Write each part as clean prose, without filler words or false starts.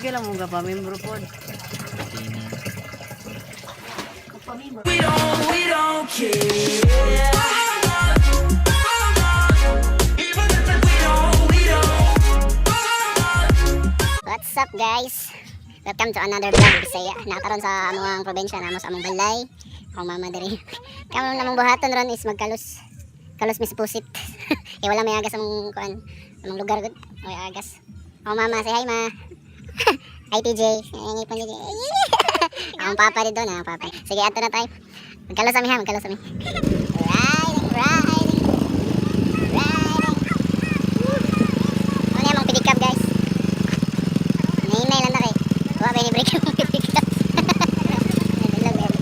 Sige lang mo pa membro pod. We don't care. Even if we don't, we don't. What's up, guys? Welcome to another vlog Bisaya. Nakaroon sa among probinsya namo sa among balay. Akong mama diri. Kamo namong buhaton ron is magkalos. Kalos mi sa pusit. Eh, wala may agas among kuan, among lugar gud. May agas. Akong mama, say hi, ma. Hi, TJ. Ay, ngipon TJ. Akong papa dito na, akong papa. Sige, ato na tayo. Magkalos kami ha, magkalos kami. Riding, riding. Riding. Ano yung mga pedicab, guys? Nahinay lang na kay. Wa ba ni break yung pedicab? Nadulog eh.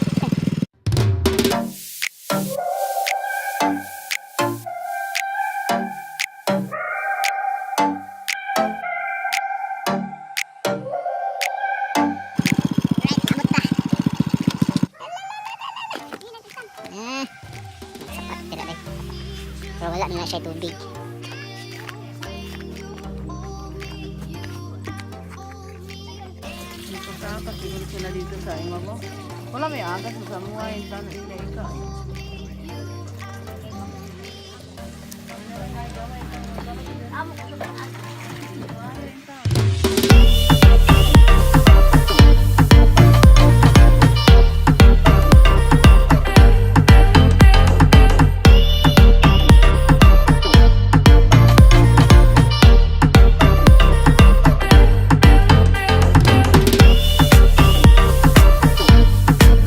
Right, abot ta. Ah, sapat tira day. Pero wala na siya tubig. Nagpasaka siguro sila dito sa imo mo. Wala may agas sa mga intan ila ika.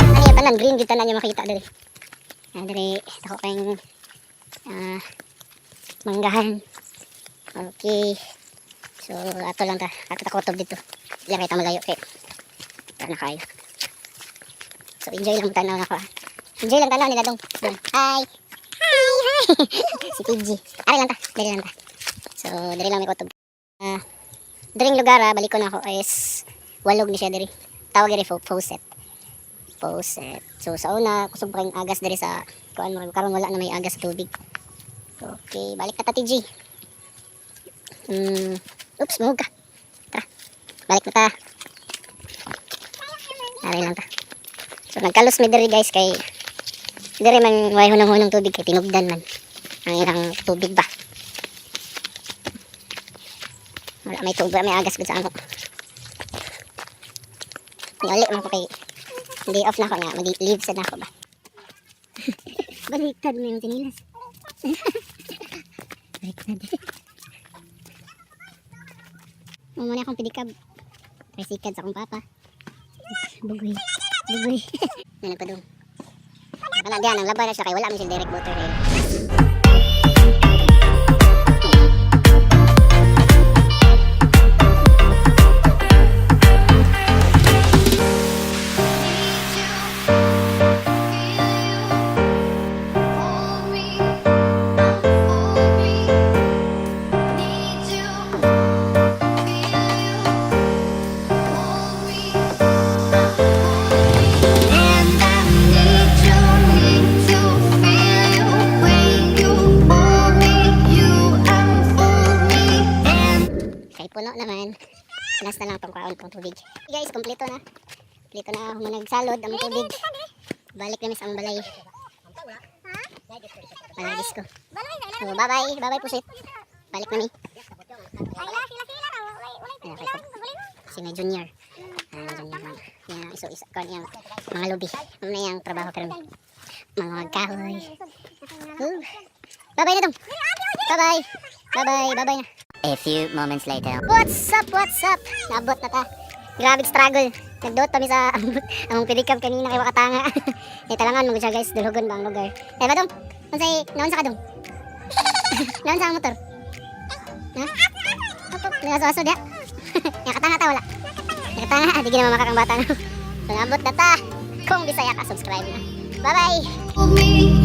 Ano yung tanan green gid tanan niyo makita diri. Ah, diri dako kayong manggahan. Okay. So ato lang ta, ato ta kutob dito. Dili kay ta malayo kay wala na kayo. So enjoy lang tanaw nako, ah. Enjoy lang tanaw nila dong. Dong. Hi. Hi, hi. Si TG. Ari lang ta, diri lang ta. So diri lang may kutob. Ah, diring lugar ah, balik ko na ako is walog ni siya diri. Tawag diri faucet. Faucet. So sa una, kusog pa kayong agas diri sa kuan mo karon wala na may agas sa tubig. Okay, balik na ta, TG. Oops, mahug ka. Tara. Balik na ta. Ari lang ta. So nagkalos mi diri, guys, kay diri man way hunong-hunong tubig kay tinugdan man ang ilang tubig ba. Wala may tubig, may agas gud sa amo. Niuli man ko kay hindi off na ako nga, mag-leave sad na ako ba. Baliktad mo yung sinilas. Baliktad. Muna akong pedicab. Tricycle sa akong papa. Bugoy. Bugoy. Na nagpadung. Wala diyan, ang laban na siya kay wala man siya direct motor rin. Hold me, hold me, need you, feel you, hold me, and I need to feel you when you hold me, you unfold me, and Kay puno naman. Last na lang tong kaon tong tubig. Guys, kompleto na. Kompleto na human nagsalod ang tubig. Balik na mi sa among balay. Balay disco. So, bye-bye. Bye-bye, pusit. Balik na mi. Ayan, kay ko. Si may junior. Ah, junior man. Yan, iso iso kon yung mga lubi. Ano na yung trabaho karon. Mga kahoy. Ooh. Bye-bye na dong. Bye-bye. Bye-bye. Bye-bye na. A few moments later. What's up? What's up? Naabot na ta. Grabe struggle. Nagduot pa mi sa among pedicab kanina kay wakatanga. Eh, talangan mo siya, guys, dulhugon ba ang lugar. Eh badong, unsay naon sa kadong? Naon sa ang motor? Ha? Opo, aso-aso dia. Nakatanga ta wala. Nakatanga, di gina makakang bata no. So naabot na ta. Kung Bisaya ka, subscribe na. Bye-bye. hold me.